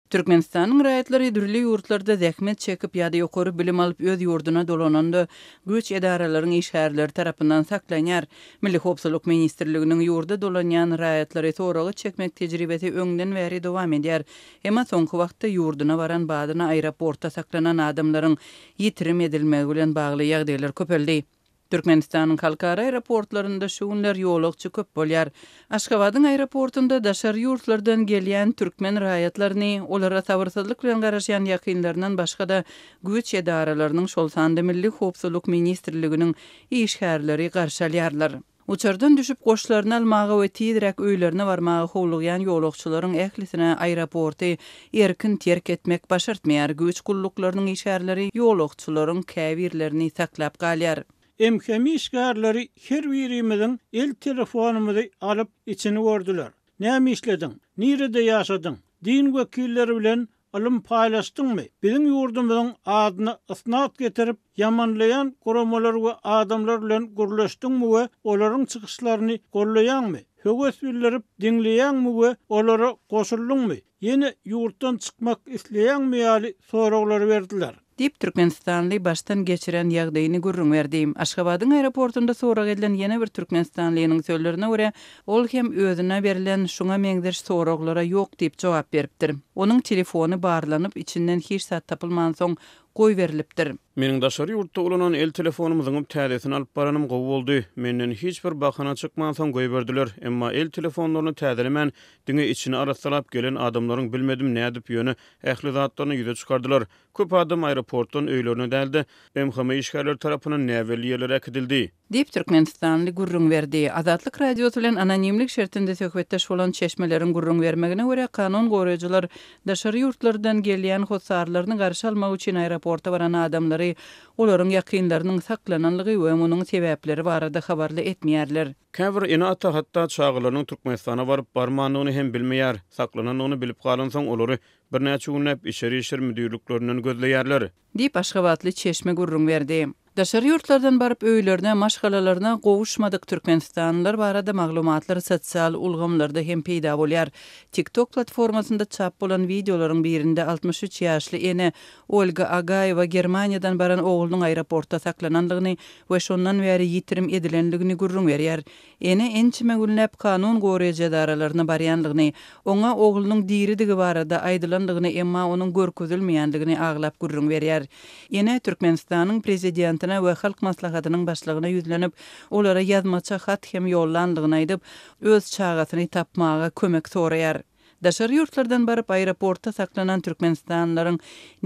Türkmenistanyň raýatlary dürli ýurtlarda zähmet çekip ýa-da ýokary bilim alyp öz ýurduna dolananda güýç edaralaryň işgärleri tarapyndan saklanýar. Milli howpsuzlyk ministrliginiň ýurda dolanýan raýatlary soraga çekmek tejribesi öňden bäri dowam edýär. Emma soňky wagtda ýurduna baran badyna aeroportda saklanan adamlaryň ýitirim edilmegi bilen bagly ýagdaýlar köpeldi. Türkmenistanyň halkara aeroportlarynda şu günler ýolagçy köp bolýar. Aşgabadyň aeroportunda daşary ýurtlardan gelýän türkmen raýatlaryny, olara sabyrsyzlyk bilen garaşýan ýakynlaryndan başga-da, güýç edaralarynyň, şol sanda Milli howpsuzlyk ministrliginiň işgärleri garşy alýarlar. Uçardan düşüp goşlaryny almaga we tizräk öýlerine barmaga howlugýan ýolagçylaryň ählisine aeroporty erkin terk etmek başartmaýar, güýç gulluklarynyň işgärleri ýolagçylaryň käbirlerini saklap galýar. MHM işgärleri her birimiziň el telefonymyzy alyp içini gördüler. Näme işlediň? Nirede ýaşadyň? Din wekilleri bilen Ylym paýlaşdyňmy? Biziň ýurdumyzyň adyna ysnat getirip, ýamanlaýan guramalar we adamlar bilen gürleşdiňmi we olaryň çykyşlaryny gollaýaňmy? Höwes bildirip diňleýäňmi we olara goşuldyňmy? Ýene ýurtdan çykmak isleýäňmi ýaly soraglary berdiler. Diýip, türkmenistanly başdan geçiren ýagdaýyny gürrüň berdi. Aşgabadyň aeroportunda sorag edilen ýene bir türkmenistanlynyň sözlerine görä, ol hem özüne berlen şuňa meňzeş soraglara ýok diýip jogap beripdir. Onuň telefony barlanyp, içinden hiç zat tapylmansoň, goýberilipdir. Meniň daşary ýurtda ulanan el telefonymy zyňyp täzesini alyp baranym gowy boldy. Menden hiç bir bahana çykmansoň goýberdiler. Emma el telefonlaryny täzelemän, diňe içini arassalap gelen adamlaryň bilmedim nädip ýöne ähli zatlaryny ýüze çykardylar. Köp adam aeroportdan öýlerine däl-de, MHM işgärleri tarapyndan näbelli ýerlere äkidildi. Diýip, türkmenistanly gürrüň berdi. Azatlyk Radiosy bilen anonimlik şertinde söhbetdeş bolan çeşmeleriň gürrüň bermegine görä, kanun goraýjylar daşary ýurtlardan gelýän hossarlaryny garşy almak üçin aeroporta baran adamlary olaryň ýakynlarynyň saklananlygy we munuň sebäpleri barada habarly etmeýärler. Käbir ene-ata hatda çagalarynyň Türkmenistana baryp-barmandygyny hem bilmeýär. Saklanandygyny bilip galansoň, olary Birnäçe günläp içeri işler müdirliklerinden gözleýärler. Diýip, aşgabatly çeşme gürrüň berdi. Daşary ýurtlardan baryp öýlerine, maşgalalaryna gowuşmadyk türkmenistanlylar barada maglumatlar sosial ulgamlarda hem peýda bolýar. TikTok platformasynda çap bolan wideolaryň birinde 63 ýaşly ene Olga Agaýewa Germaniýadan baran oglunyň aeroportda saklanandygyny we şondan bäri ýitirim edilendigini gürrüň berýär. Ene ençeme günläp kanun goraýjy edaralaryna barýandygyny, oňa oglunyň diridigi barada aýdylandygyny, emma onuň görkezilmeýändigini aglap gürrüň berýär. Ene Türkmenistanyň Prezidentine we Halk Maslahatynyň Başlygyna ýüzlenip, olara ýazmaça hat hem ýollandygyny aýdyp, öz çagasyny tapmaga kömek soraýar. Daşary ýurtlardan baryp aeroportda saklanan türkmenistanlylaryň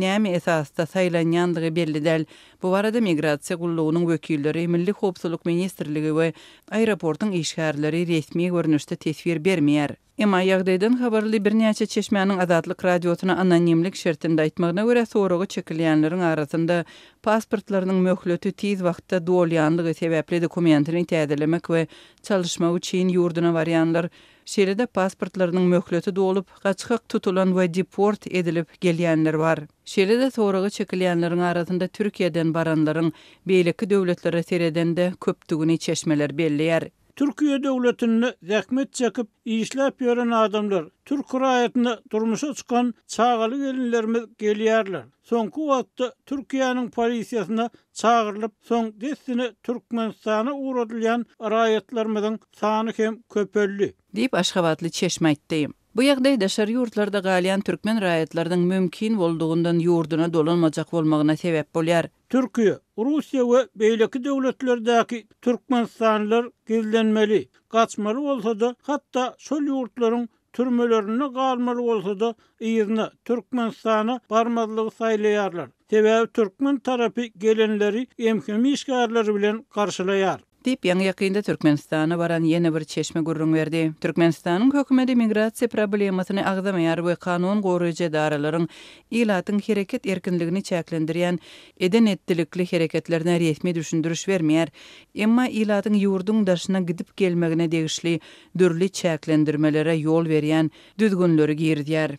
näme esasda saýlanýandygy belli däl. Bu barada Migrasiýa gullugynyň wekilleri, Milli howpsuzlyk ministrligi we aeroportuň işgärleri resmi görnüşde teswir bermeýär. Emma ýagdaýdan habarly birnäçe çeşmäniň Azatlyk Radiosyna anonimlik şertinde aýtmagyna görä, soraga çekilýänleriň arasynda pasportlarynyň möhleti tiz wagtda dolýanlygy sebäpli dokumentini täzelemek we çalyşmak üçin ýurduna barýanlar, Şeýle-de pasportlarynyň möhleti dolup, gaçgak tutulan we deport edilip gelýänler bar. Şeýle-de soraga çekilýänleriň arasynda Türkiýeden baranlaryň beýleki döwletlere seredende köpdügini çeşmeler belleýär. Türkiýe döwletinde zähmet çekip, işläp ýören adamlar, türk raýatyna durmuşa çykan çagaly gelinlerimiz gelýärler. Soňky wagtda Türkiýäniň polisiýasyna çagyrylyp, soň dessine Türkmenistana ugradylýan raýatlarymyzyň sany hem köpeldi. Diýip, aşgabatly çeşme aýtdy. Bu ýagdaý daşary ýurtlarda galýan türkmen raýatlarynyň mümkin boldugyndan ýurduna dolanmajak bolmagyna sebäp bolýar. Türkiýe, Russiýa we beýleki döwletlerdäki türkmenistanlylar gizlenmeli, gaçmaly bolsa-da, hatda şol ýurtlaryň türmelerinde galmaly bolsa-da, yzyna, Türkmenistana barmazlygy saýlaýarlar. Sebäbi türkmen tarapy gelenleri MHM işgärleri bilen garşylaýar. Diýip, ýaňy-ýakynda Türkmenistana baran ýene bir çeşme gürrüň berdi. Türkmenistanyň hökümeti migrasiýa problemasyny agzamaýar we kanun goraýjy edaralaryň ilatyň hereket erkinligini çäklendirýän eden-etdilikli hereketlerine resmi düşündiriş bermeýär. Emma ilatyň ýurduň daşyna gidip-gelmegine degişli dürli çäklendirmelere ýol berýän düzgünleri girizýär.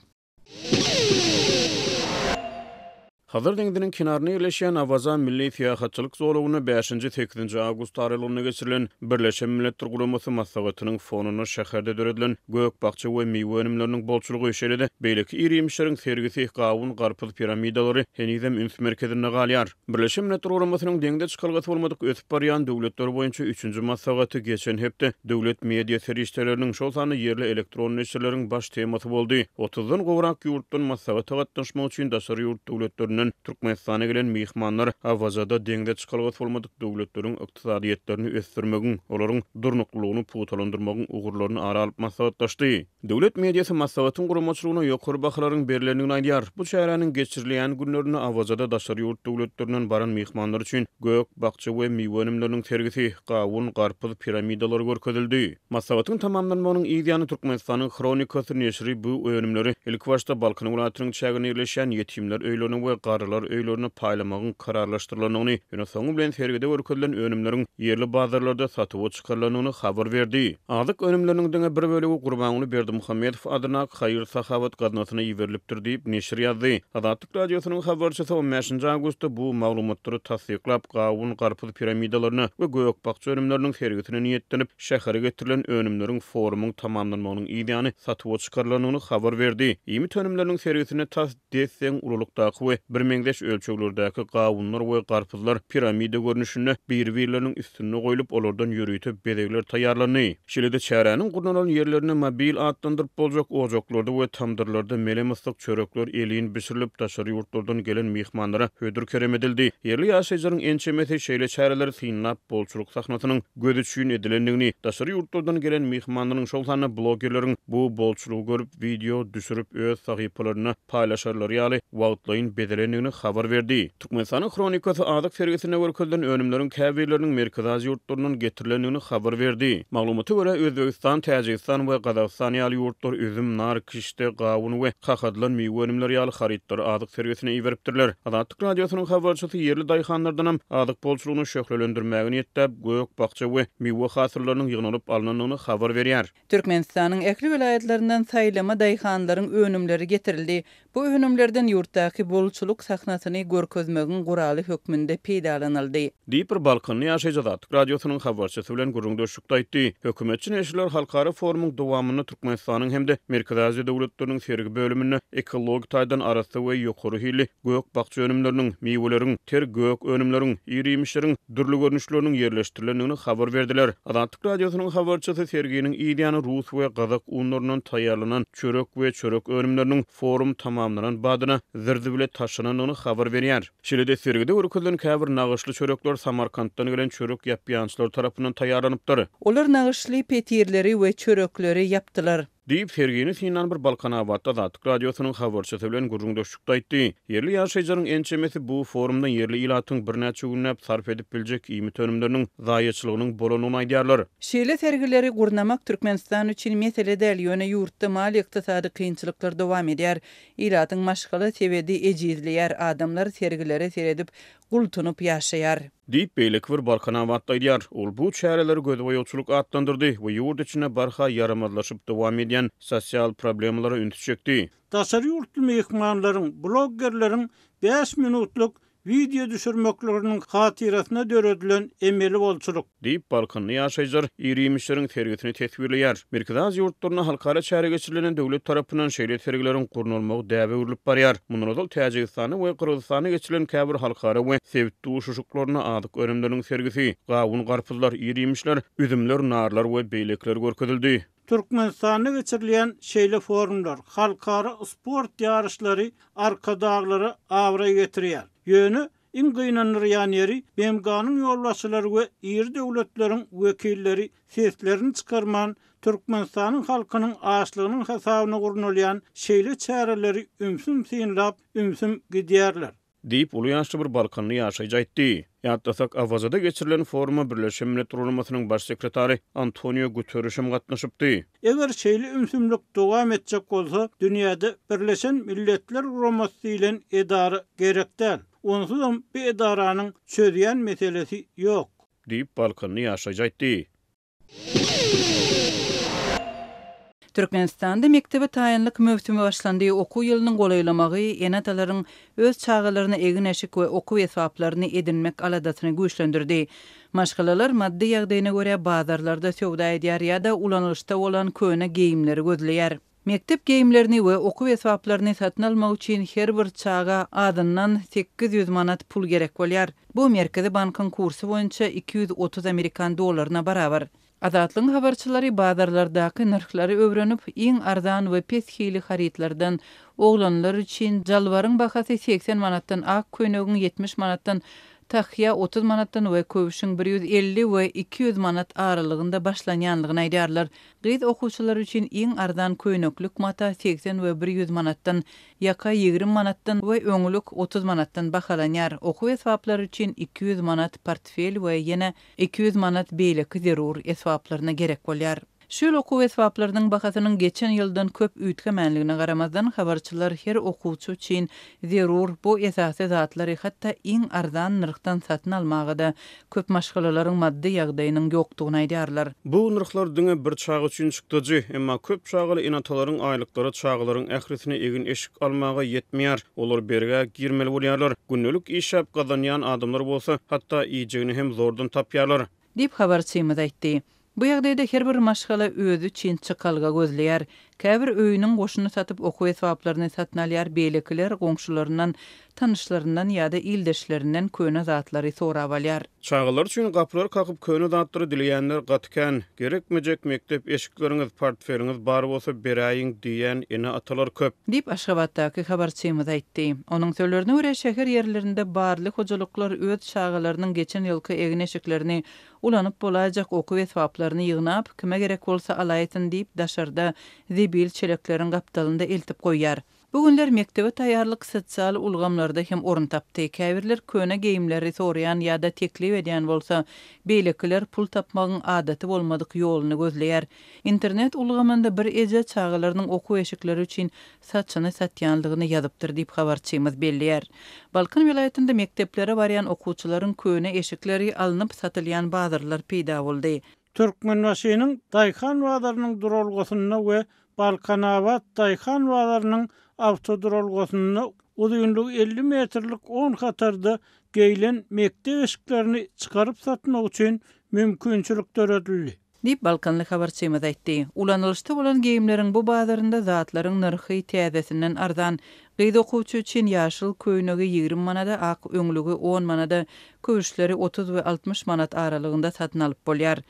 Hazar deňziniň kenarynda ýerleşýän Awaza milli syýahatçylyk zolagynda bäşinji, sekizinji awgust aralygynda geçirilen Birleşen Milletler Guramasy maslahatynyň fonunda şäherde döredilen gök-bakja we miwe önümleriniň bolçulygy, şeýle-de beýleki ir-iýmişleriň sergisi, gawun-garpyz piramidalary henizem üns merkezinde galýar. Birleşen Milletler Guramasynyň deňze çykalgasy bolmadyk ösüp barýan döwletler boýunça üçünji maslahaty geçen hepde döwlet media serişdeleriniň, şol sanda ýerli elektron neşirleriň baş temasy boldy. Otuzdan gowrak ýurtdan maslahata gatnaşmak üçin daşary ýurt döwletlerinden Türkmenistana gelen myhmanlar Awazada deňze çykalgasy bolmadyk döwletleriň ykdysadyýetlerini ösdürmegiň, olaryň durnuklylygyny pugtalandyrmagyň ugurlaryny ara alyp maslahatlaşdy. Döwlet mediasy maslahatyň guramaçylygyna ýokary bahalaryň berlendigini aýdýar. Bu çäräniň geçirilýän günlerinde Awazada daşary ýurt döwletlerinden baran myhmanlar üçin gök, bakja we miwe önümleriniň sergisi, gawun, garpyz piramidalary görkezildi. Maslahatyň tamamlanmagynyň yz ýany Türkmenistanyň Hronikasy neşiri bu önümleri ilkibaşda Balkan welaýatynyň çäginde ýerleşýän ýetimler öýlerine we garrylar öýlerine paýlamagyň kararlaşdyrylandygyny, ýöne soňy bilen sergide görkezilen önümleriň ýerli bazarlarda satuwa çykarylandygyny habar berdi. Azyk önümleriniň diňe bir bölegi Gurbanguly Berdimuhamedow adyndaky haýyr-sahawat gaznasyna iberilipdir diýip, neşir ýazdy. Azatlyk Radiosynyň habarçysy on bäşinji awgustda bu maglumatlary tassyklap, gawun-garpyz piramidalaryna we gök-bakja önümleriniň sergisine niýetlenip, şähere getirilen önümleriň forumyň tamamlanmagynyň yzýany satuwa çykarylandygyny habar berdi. Iýmit önümleriniň sergisinde tas des-deň ululykdaky we birmeňzeş ölçeglerdäki gawunlar we garpyzlar piramida görnüşinde biri-birleriniň üstünde goýlup, olardan ýörite bezegler taýýarlandy. Şeýle-de çäräniň gurnalan ýerlerinde mobil atlandyryp boljak ojaklarda we tamdyrlarda mele-myssyk çörekler elin bişirilip, daşary ýurtlardan gelen myhmanlara hödür-kerem edildi. Ýerli ýaşaýjylaryň ençemesi şeýle çäreleri synlap, bolçulyk sahnasynyň göz üçin edilendigini, daşary ýurtlardan gelen myhmanlaryň, şol sanda blogerleriň bu bolçulygy görüp, wideo düşürip, öz sahypalarynda paýlaşarlary ýaly wagtlaýyn bezelendigini habar berdi. Türkmenistanyň Hronikasy azyk sergisinde görkezilen önümleriň käbirleriniň Merkezi Aziýa ýurtlaryndan getirilendigini habar berdi. Maglumata görä, Özbegistan, Täjigistan we Gazagystan ýaly ýurtlar üzüm, nar, kişde, gawun we kakadylan miwe önümleri ýaly harytlary azyk sergisine iberipdirler. Azatlyk Radiosynyň habarçysy ýerli daýhanlardanam azyk bolçulygyny şöhlelendirmäge niýetläp, gök-bakja we miwe hasyllarynyň ýygnalyp alnandygyny habar berýär. Türkmenistanyň ähli welaýatlaryndan saýlama daýhanlaryň önümleri getirildi. Bu önümlerden ýurtdaky bolçulyk sahnasyny görkezmegiň guraly hökmünde peýdalanyldy. Diýip, bir balkanly ýaşaýjy Azatlyk Radiosynyň habarçysy bilen gürrüňdeşlikde aýtdy. Hökümetçi neşirler halkara forumyň dowamynda Türkmenistanyň hem-de Merkezi Aziýa döwletleriniň sergi bölüminde ekologik taýdan arassa we ýokary hilli gök-bakja önümleriniň, miweleriň, ter gök önümleriň, ir-iýmişleriň dürli görnüşleriniň ýerleşdirilendigini habar berdiler. Azatlyk Radiosynyň habarçysy serginiň ýany rus we gazak unlaryndan taýýarlanan çörek we çörek önümleriniň forum tamamlanan badyna zir-zibile taşlanandygyny habar berýär. Şeýle-de sergide görkezilen käbir nagyşly çörekler Samarkantdan gelen çörek ýapýançylar tarapyndan taýýarlanypdyr. Olar nagyşly petirleri we çörekleri ýapdylar. Diýip, sergini synlan bir balkanabatly Azatlyk Radiosynyň habarçysy bilen gürrüňdeşlikde aýtdy. Ýerli ýaşaýjylaryň ençemesi bu forumda ýerli ilatyň birnäçe günläp sarp edip biljek iýmit önümleriniň zaýaçylygynyň bolandygyny aýdýarlar. Şeýle sergileri gurnamak Türkmenistan üçin mesele däl, ýöne ýurtda maliýe-ykdysady kynçylyklar dowam edýär. Ilatyň maşgala sebedi ejizleýär, adamlar sergilere seredip, gultunyp ýaşaýar. Diýip, beýleki bir balkanabatly aýdýar. Ol bu çäreleri gözboýagçylyk atlandyrdy we ýurt içinde barha ýaramazlaşyp dowam edýän sosial problemalara ünsi çekdi. Daşary ýurtly myhmanlaryň, bloggerleriň bäş minutlyk wideo düşürmekleriniň hatyrasyna döredilen emeli bolçulyk. Diýip, balkanly ýaşaýjylar ir-iýmişleriň sergisini teswirleýär. Merkezi Aziýa ýurtlarynda halkara çäre geçirilende döwlet tarapyndan şeýle sergileriň gurnalmagy däbe öwrülip barýar. Mundan ozal Täjigistanda we Gyrgyzystanda geçirilen käbir halkara we sebit duşuşyklarynda azyk önümleriniň sergisi, gawun-garpyzlar, ir-iýmişler, üzümler, narlar we beýlekiler görkezildi. Türkmenistanda geçirilýän şeýle forumlar, halkara sport ýaryşlary Arkadaglara abraý getirýär. Ýöne Iň gynandyrýan ýeri, BMG-niň ýolbaşçylary we iri döwletleriň wekilleri seslerini çykarman, Türkmenistanyň halkynyň açlygynyň hasabyna gurnalýan şeýle çäreleri ümsüm synlap, ümsüm gidýärler. Diýip, uly ýaşly bir balkanly ýaşaýjy aýtdy. Ýatlasak, Awazada geçirilen foruma Birleşen Milletler Guramasynyň Baş sekretary Antonio Guterreşem gatnaşypdy. Eger şeýle ümsümlik dowam etjek bolsa, dünýäde Birleşen Milletler Guramasy diýlen edara gerek däl. Onsuzam bu edaranyň çözýän meselesi ýok. Diýip, balkanly ýaşaýjy aýtdy. Türkmenistanda mekdebe taýynlyk möwsümi başlandy, okuw ýylynyň golaýlamagy ene-atalaryň öz çagalaryna egin-eşik we okuw esbaplaryny edinmek aladasyny güýçlendirdi. Maşgalalar maddy ýagdaýyna görä bazarlarda söwda edýär ýa-da ulanylyşda bolan köne geýimleri gözleýär. Mekdep geýimlerini we okuw esbaplaryny satyn almak üçin her bir çaga azyndan 800 manat pul gerek bolýar. Bu Merkezi bankyň kursy boýunça 230 amerikan dollaryna barabar. Azatlygyň habarçylary bazarlardaky nyrhlary öwrenip, iň arzan we pes hili harytlardan oglanlar üçin jalbaryň bahasy 80 manatdan, ak köýnegiň 70 manatdan, tahýa 30 manatdan we köwşüň 150 we 200 manat aralygynda başlanýanlygyny aýdýarlar. Gyz okuwçylar üçin iň arzan köýneklik mata 80 we 100 manatdan, ýaka 20 manatdan we öňlük 30 manatdan bahalanýar. Okuw esbaplary üçin 200 manat portfel we ýene 200 manat beýleki zerur esbaplaryna gerek bolýar. Şu ýyl okuw esbaplarynyň bahasynyň geçen ýyldan köp üýtgemänligine garamazdan, habarçylar her okuwçy üçin zerur bu esasy zatlary hatda iň arzan nyrhdan satyn almaga-da köp maşgalalaryň maddy ýagdaýynyň ýokdugyny aýdýarlar. Bu nyrhlar diňe bir çaga üçin çykdajy, emma köp çagaly ene-atalaryň aýlyklary çagalaryň ählisine egin-eşik almaga ýetmeýär. Olar bergä girmeli bolýarlar. Gündelik işläp gazanýan adamlar bolsa, hatda iýjegini hem zordan tapýarlar. Diýip, habarçymyz aýtdy. Bu ýagdaýda her bir maşgala özi üçin çykalga gözleýär. Käbir öýüniň goşuny satyp okuw esbaplaryny satyn alýar, beýlekiler goňşularyndan, tanyşlaryndan ýa-da ildeşlerinden köne zatlary sorap alýar. Çagalar üçin gapylar kakyp köne zatlary dileýänler gaty kän. Gerekmejek mekdep eşikleriňiz, portfeliňiz bar bolsa beräýiň diýýän ene-atalar köp. Diýip, Aşgabatdaky habarçymyz aýtdy. Onuň sözlerine görä, şäher ýerlerinde barly hojalyklar öz çagalarynyň geçen ýylky egin-eşiklerini, ulanyp bolaýjak okuw esbaplaryny ýygnap, kime gerek bolsa alaýsyn diýip, daşarda, zibil çelekleriň gapdalynda eltip goýýar. Bu günler mekdebe taýýarlyk sosial ulgamlarda hem orun tapdy. Käbirler köne geýimleri soraýan ýa-da teklip edýän bolsa, beýlekiler pul tapmagyň adaty bolmadyk ýoluny gözleýär. Internet ulgamynda bir eje çagalarynyň okuw eşikleri üçin saçyny satýandygyny ýazypdyr diýip, habarçymyz belleýär. Balkan welaýatynda mekdeplere barýan okuwçylaryň köne eşikleri alnyp satylýan bazarlar peýda boldy. Türkmenbaşynyň Daýhan bazarynyň duralgasynda we Balkanabat daýhan bazarynyň awtoduralgasynda uzynlygy 50 metrlik on hatarda geýlen mekdep eşiklerini çykaryp satmak üçin mümkinçilik döredildi. Diýip, balkanly habarçymyz aýtdy. Ulanylyşda bolan geýimleriň bu bazarynda zatlaryň nyrhy täzesinden arzan. Gyz okuwçy üçin ýaşyl köýnegi 20 manada, ak öňlügi on manada, köwüşleri 30 we 60 manat aralygynda satyn alyp bolýar.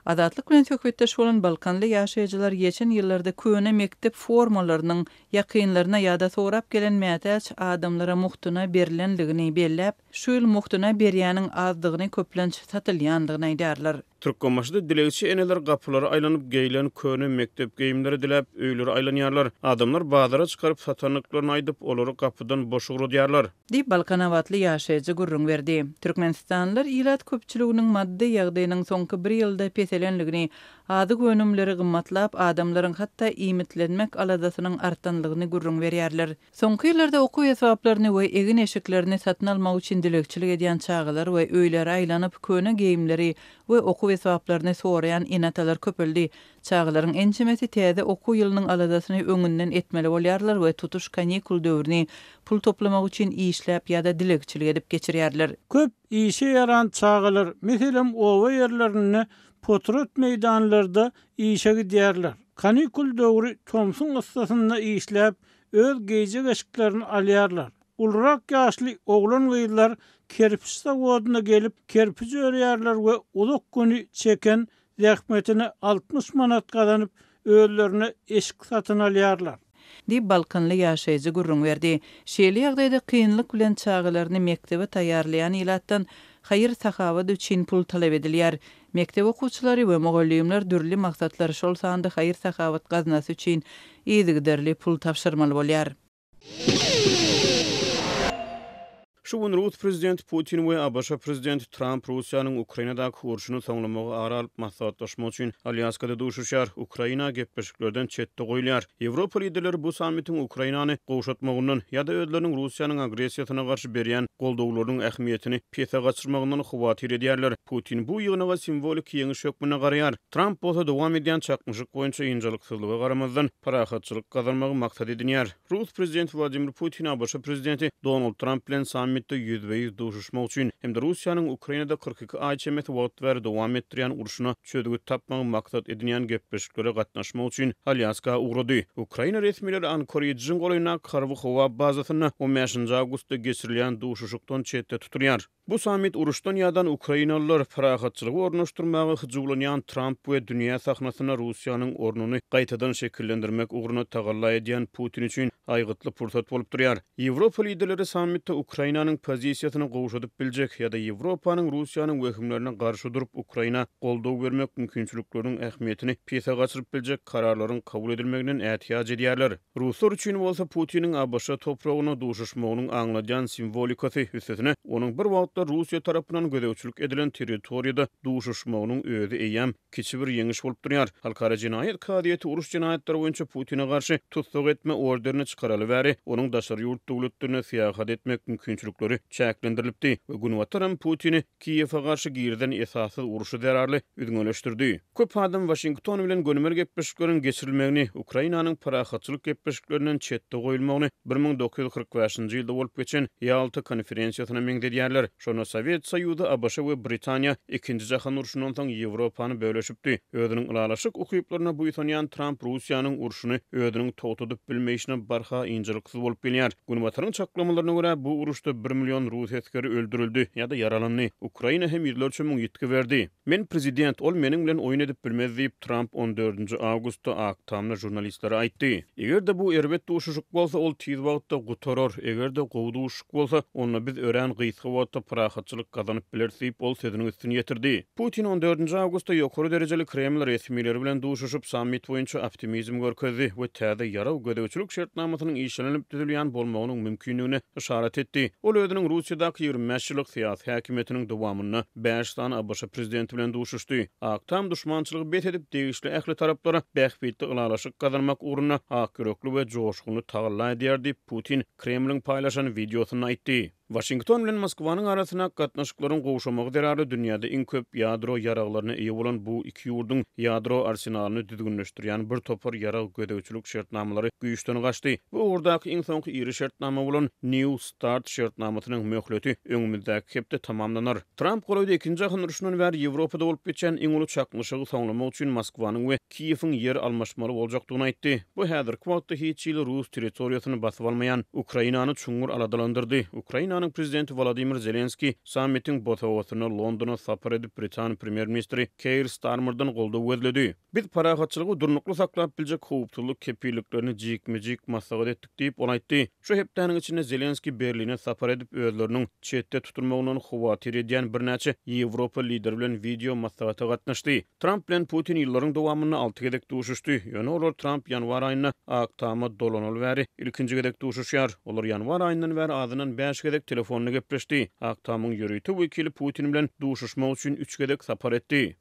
Azatlyk bilen söhbetdeş bolan balkanly ýaşaýjylar geçen ýyllarda köne mekdep formalarynyň ýakynlaryna ýa-da sorap gelen mätäç adamlara mugtuna berlendigini belläp, şu ýyl mugtuna berýäniň azdygyny, köplenç satylýandygyny aýdýarlar. Türkmenbaşyda dilegçi eneler gapylara aýlanyp, geýlen köne mekdep geýimleri diläp, öýlere aýlanýarlar. Adamlar bazara çykaryp satandyklaryny aýdyp, olary gapydan boş ugradýarlar. Diýip, balkanabatly ýaşaýjy gürrüň berdi. Türkmenistanlylar ilat köpçüliginiň maddy ýagdaýynyň soňky bir ýylda peselendigini, azyk önümleri gymmatlap, adamlaryň hatda iýmitlenmek aladasynyň artanlygyny gürrüň berýärler. Soňky ýyllarda okuw esbaplaryny we egin-eşiklerini satyn almak üçin dilegçilik edýän çagalar we öýlere aýlanyp, köne geýimleri we okuw esbaplaryny soraýan ene-atalar köpeldi. Çagalaryň ençemesi täze okuw ýylynyň aladasyny öňünden etmeli bolýarlar we tutuş kanikul döwrüni pul toplamak üçin işläp ýa-da dilegçilik edip geçirýärler. Köp işe ýaran çagalar, meselem, oba ýerlerinde potrat meýdanlarda işe gidýärler. Kanikul döwri tomsuň yssysynda işläp, öz geýjek eşiklerini alýarlar. Ulurak ýaşly oglan-gyzlar kerpiç zawodyna gelip, kerpiç örýärler we uzak güni çeken zähmetine 60 manat gazanyp, özlerine eşik satyn alýarlar. Diýip, balkanly ýaşaýjy gürrüň berdi. Şeýle ýagdaýda kynlyk bilen çagalaryny mekdebe taýýarlaýan ilatdan haýyr-sahawat üçin pul talap edilýär. Mekdep okuwçylary we mugallymlar dürli maksatlar, şol sanda haýyr-sahawat gaznasy üçin yzygiderli pul tabşyrmaly bolýar. Şu gün rus prezidenti Putin we ABŞ prezidenti Tramp Russiýanyň Ukrainadaky urşuny soňlamagy ara alyp maslahatlaşmak üçin Alýaskada duşuşýar. Ukraina gepleşiklerden çetde goýulýar. Ýewropa liderleri bu sammitiň Ukrainany gowşatmagyndan ýa-da özleriniň Russiýanyň agressiýasyna garşy berýän goldawlarynyň ähmiýetini pese gaçyrmagyndan howatyr edýärler. Putin bu ýygnaga simwoliki ýeňiş hökmünde garaýar. Tramp bolsa dowam edýän çaknyşyk boýunça ynjalyksyzlyga garamazdan, parahatçylyk gazanmagy maksat edinýär. Rus prezidenti Wladimir Putin ABŞ prezidenti Donald Tramp bilen sammitde ýüzbe-ýüz duşuşmak üçin hem-de Russiýanyň Ukrainada 42 aý çemesi wagt bäri dowam etdirýän urşuna çözgüt tapmagy maksat edinýän gepleşiklere gatnaşmak üçin Alýaska ugrady. Ukraina resmileri Ankoridžiň golaýyndaky harby howa bazasynda on bäşinji awgustda geçirilýän duşuşykdan çetde tutulýar. Bu sammit uruşdan ýadan ukrainalylar, parahatçylygy ornaşdyrmaga hyjuwlanýan Tramp we dünýä sahnasynda Russiýanyň ornuny gaýtadan şekillendirmek ugrunda tagalla edýän Putin üçin aýgytly pursat bolup durýar. Ýewropa liderleri sammitde Ukrainanyň pozisiýasyny gowşadyp biljek ýa-da Ýewropanyň Russiýanyň wehimlerine garşy durup Ukraina goldaw bermek mümkinçilikleriniň ähmiýetini pese gaçyryp biljek kararlaryň kabul edilmeginden ätiýaç edýärler. Ruslar üçin bolsa Putiniň ABŞ topragynda duşuşmagynyň aňladýan simwolikasy, üstesine, onuň bir wagtlar Russiýa tarapyndan gözegçilik edilen territoriýada duşuşmagynyň özi eýýäm kiçi bir ýeňiş bolup durýar. Halkara jenaýat kazyýeti uruş jenaýatlary boýunça Putine garşy tussag etme orderini çykaraly bäri onuň daşary ýurt döwletlerine syýahat etmek mümkinçilikleri çäklendirilipdi we Günbataram Putini Kiýewe garşy girizen esassyz urşy zerarly üzňeleşdirdi. Köp adam Waşington bilen gönümel gepleşikleriň geçirilmegini, Ukrainanyň parahatçylyk gepleşiklerinden çetde goýulmagyny 1945-nji ýylda bolup geçen Ýalta konferensiýasyna meňzedýärler. Şonda Sowet Soýuzy, ABŞ we Britaniýa Ikinji jahan urşundan soň Ýewropany bölüşipdi. Özüniň ylalaşyk ukyplaryna buýsanýan Tramp Russiýanyň urşuny özüniň togtadyp bilmeýşine barha ynjalyksyz bolup gelýär. Günbataryň çaklamalaryna görä, bu uruşda bir million rus esgeri öldürildi ýa-da ýaralandy. Ukraina hem ýüzlerçe müň ýitgi berdi. Men prezident, ol meniň bilen oýun edip bilmez diýip, Tramp on dördünji awgustda Ak Tamda žurnalistlere aýtdy. Eger-de bu erbet duşuşyk bolsa, ol tiz wagtda gutarar, eger-de gowy duşuşyk bolsa, onda biz örän gysga wagtda parahatçylyk gazanyp bileris diýip, ol sözüniň üstüni ýetirdi. Putin on dördünji awgustda ýokary derejeli Kreml resmileri bilen duşuşyp, sammit boýunça optimizm görkezdi we täze ýarag gözegçilik şertnamasynyň işlenilip düzülýän bolmagynyň mümkindigine yşarat etdi. Ol özüniň Russiýadaky 25 ýyllyk syýasy häkimiýetiniň dowamynda bäş sany ABŞ prezidenti bilen duşuşdy. Ak Tam duşmançylygy bes edip, degişli ähli taraplara bähbitli ylalaşyk gazanmak ugrunda akýürekli we joşgunly tagalla edýär diýip, Putin Kremliň paýlaşan wideosynda aýtdy. Waşington bilen Moskwanyň arasyndaky gatnaşyklaryň gowşamagy zerarly dünýäde iň köp ýadro ýaraglaryna eýe bolan bu iki ýurduň ýadro arsenalyny düzgünleşdirýän bir topar ýarag gözegçilik şertnamalary güýçden gaçdy. Bu ugurdaky iň soňky iri şertnama bolan New Start şertnamasynyň möhleti öňümizdäki hepde tamamlanar. Tramp golaýda Ikinji jahan urşundan bäri Ýewropada bolup geçýän iň uly çaknyşygy soňlamak üçin Moskwanyň we Kiýewiň ýer almaşmaly boljakdygyny aýtdy. Bu häzirki wagtda hiç hili rus territoriýasyny basyp almaýan Ukrainany çuňňur aladalandyrdy. Ukrainanyň prezidenti Wolodymyr Zelenskiý sammitiň bosagasynda Londona sapar edip, britan premýer-ministri Keir Starmerden goldaw gözledi. Biz parahatçylygy durnukly saklap biljek howpsuzlyk kepilliklerini jikme-jik maslahat etdik diýip, ol aýtdy. Şu hepdäniň içinde Zelenskiý Berline sapar edip, özleriniň çetde tutulmagyndan howatyr edýän birnäçe ýewropa lideri bilen wideo maslahata gatnaşdy. Tramp bilen Putin ýyllaryň dowamynda alty gezek duşuşdy, ýöne olar Tramp ýanwar aýynda Ak Tama dolanaly bäri ilkinji gezek duşuşýar. Olar ýanwar aýyndan bäri azyndan bäş gezek telefonda gepleşdi. Ak Tamyň ýörite wekili Putin bilen duşuşmak üçin üç gezek sapar etdi.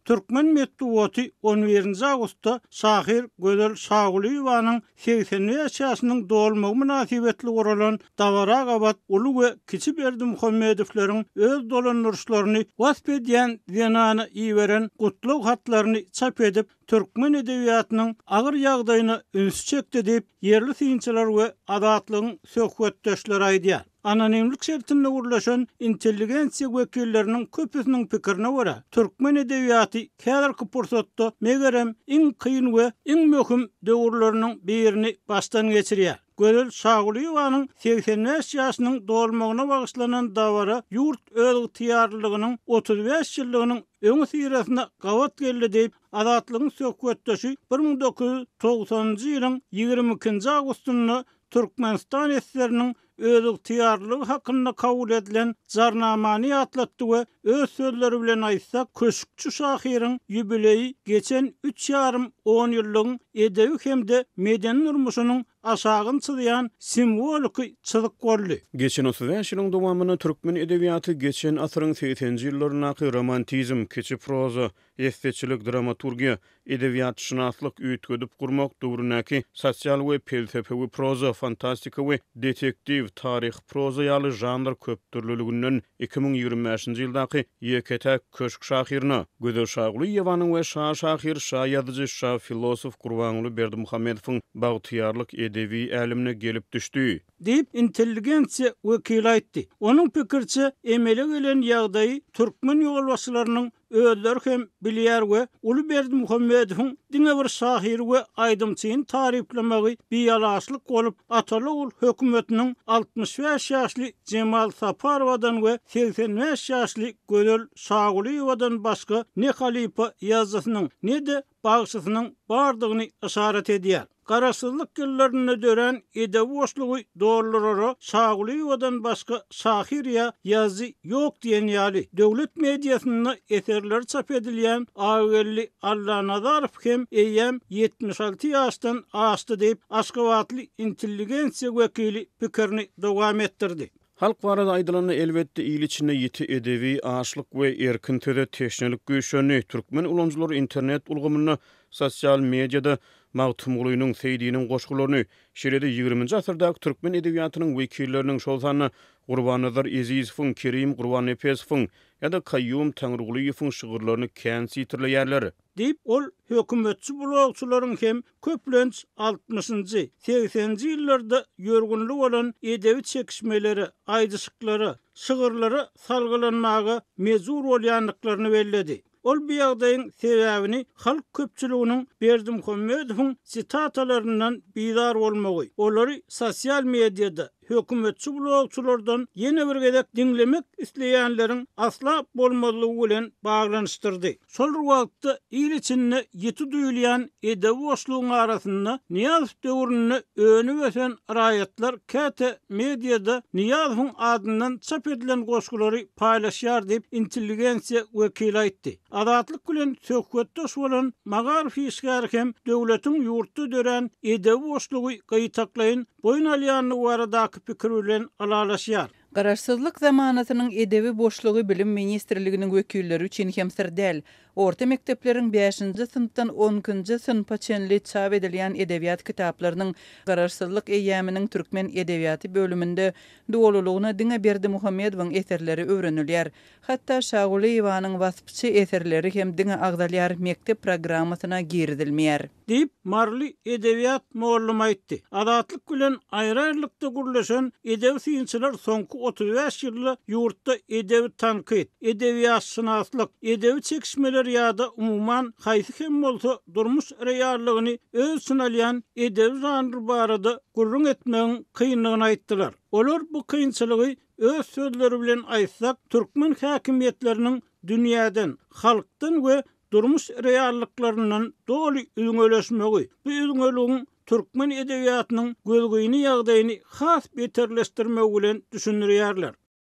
Türkmen metbugaty on birinji awgustda şahyr Gözel Şagulyýewanyň 85 ýaşynyň dolmagy mynasybetli guralan dabara gabat uly we kiçi Berdimuhamedowlaryň öz dolandyryşlaryny wasp edýän zenana iberen gutlag hatlaryny çap edip, türkmen edebiýatynyň agyr ýagdaýyna ünsi çekdi diýip, ýerli synçylar we Azatlygyň söhbetdeşleri aýdýar. Anonimlik şertinde gürleşen intelligensiýa wekilleriniň köpüsiniň pikirine görä, türkmen edebiýaty häzirki pursatda, megerem, iň kyn we iň möhüm döwürleriniň birini başdan geçirýär. Gözel Şagulyýewanyň 85 ýaşynyň dolmagyna bagyşlanan dabara ýurt özygtyýarlylygynyň 35 ýyllygynyň öňüsyrasynda gabat geldi diýip, Azatlygyň söhbetdeşi 1990-njy ýylyň 22-nji awgustynda Türkmenistan esgeriniň özygtyýarlylygy hakynda kabul edilen Jarnamany ýatlatdy we öz sözleri bilen aýtsak, köşkçi şahyryň ýubileýi geçen üç ýarym onýyllygyň edebi hem-de medeni durmuşynyň aşagyny çyzýan simwoliki çyzyk boldy. Geçen 35 ýylyň dowamynda türkmen edebiýaty geçen asyryň segseninji ýyllaryndaky romantizm, kiçi proza, esseçilik, dramaturgiýa, edebiýatşynaslyk, üýtgedip gurmak döwründäki sosial we pelsepewi proza, fantastika we detektiw, taryhy proza ýaly žanr köpdürlüliginden 2025-nji ýyldaky ýeke-täk köşk şahyryna, Gözel Şagulyýewanyň we şa şahyr, şa ýazyjy, şa filosof Gurbanguly Berdimuhamedowyň bagtyýarlyk edebi älemine gelip düşdi. Diýip, intelligensiýa wekili aýtdy. Onuň pikiriçe, emele gelen ýagdaýy türkmen ýolbaşçylarynyň özleri hem bilýär we uly Berdimuhamedowyň diňe bir şahyry we aýdymçyny taryplamagy bialaçlyk bolup, ataly-ogul hökümetiniň 65 ýaşly Jemal Saparowadan we 85 ýaşly Gözel Şagulyýewadan başga ne halypa ýazyjysynyň, ne-de bagşysynyň bardygyny yşarat edýär. Garaşsyzlyk ýyllarynda dörän edebi boşlugy doldurara Şagulyýewadan başga şahyr ýa ýazyjy ýok diýen ýaly. Döwlet mediasynda eserleri çap edilýän Agageldi Allanazarow hem eýýäm 76 ýaşdan aşdy diýip, aşgabatly intelligensiýa wekili pikirini dowam etdirdi. Halk barada aýdylanda, elbetde, il içinde ýiti edebi açlyk we erkin söze teşnelik güýçlendi. Türkmen ulanyjylary internet ulgamynda, sosial mediada Magtymgulynyň, Seýdiniň goşgularyny, şeýle-de ýigriminji asyrdaky türkmen edebiýatynyň wekilleriniň, şol sanda Gurbannazar Ezizowyň, Kerim Gurbannepesowyň ýa-da Kaýýum Taňrygulyýewiň şygyrlaryny kän sitirleýärler. Diýip, ol hökümetçi blogçylaryň hem köplenç altmyşynjy, segseninji ýyllarda ýörgünli bolan edebi çekişmelere, aýdyşyklara, şygyrlara salgylanmaga mejbur bolýandyklaryny belledi. Ol bu ýagdaýyň sebäbini halk köpçüliginiň Berdimuhamedowyň sitatalaryndan bizar bolmagy, olary sosial mediada, hökümetçi blogçylardan ýene bir gezek diňlemek isleýänleriň asla bolmazlygy bilen baglanyşdyrdy. Şol bir wagtda, il içinde ýiti duýulýan edebi boşlugyň arasynda Nyýazow döwründe önüp-ösen raýatlar käte mediada Nyýazowyň adyndan çap edilen goşgulary paýlaşýar diýip, intelligensiýa wekili aýtdy. Azatlyk bilen söhbetdeş bolan magaryf işgäri hem döwletiň ýurtda dörän edebi boşlugy gytaklaýyn boýun alýandygy baradaky pikir bilen ylalaşýar. Garaşsyzlyk zamanasynyň edebi boşlugy Bilim ministrliginiň wekilleri üçin hem syr däl. Orta mekdepleriň bäşinji synpdan onkinji synpa çenli çap edilýän edebiýat kitaplarynyň Garaşsyzlyk eýýamynyň türkmen edebiýaty bölüminde dolulygyna diňe Berdimuhamedowyň eserleri öwrenilýär. Hatda Şagulyýewanyň waspçy eserleri hem diňe agzalýar, mekdep programmasyna girizilmeýär. Diýip, maryly edebiýat mollum aýtdy. Azatlyk bilen aýry-aýrylykda gürleşen edebi synçylar soňky 35 ýylda ýurtda edebi tankyt, edebiýatşynaslyk, edebi çekişmeler ýa-da umuman haýsy hem bolsa durmuş reallygyny öz içine alýan edebi žanr barada gürrüň etmegiň kyndygyny aýtdylar. Olar bu kynçylygy öz sözleri bilen aýtsak, türkmen häkimiýetleriniň dünýäden, halkdan we durmuş reallyklaryndan doly üzňeleşmegi, bu üzňeligiň türkmen edebiýatynyň gözgyny ýagdaýyny has beterleşdirmegi bilen düşündirýärler.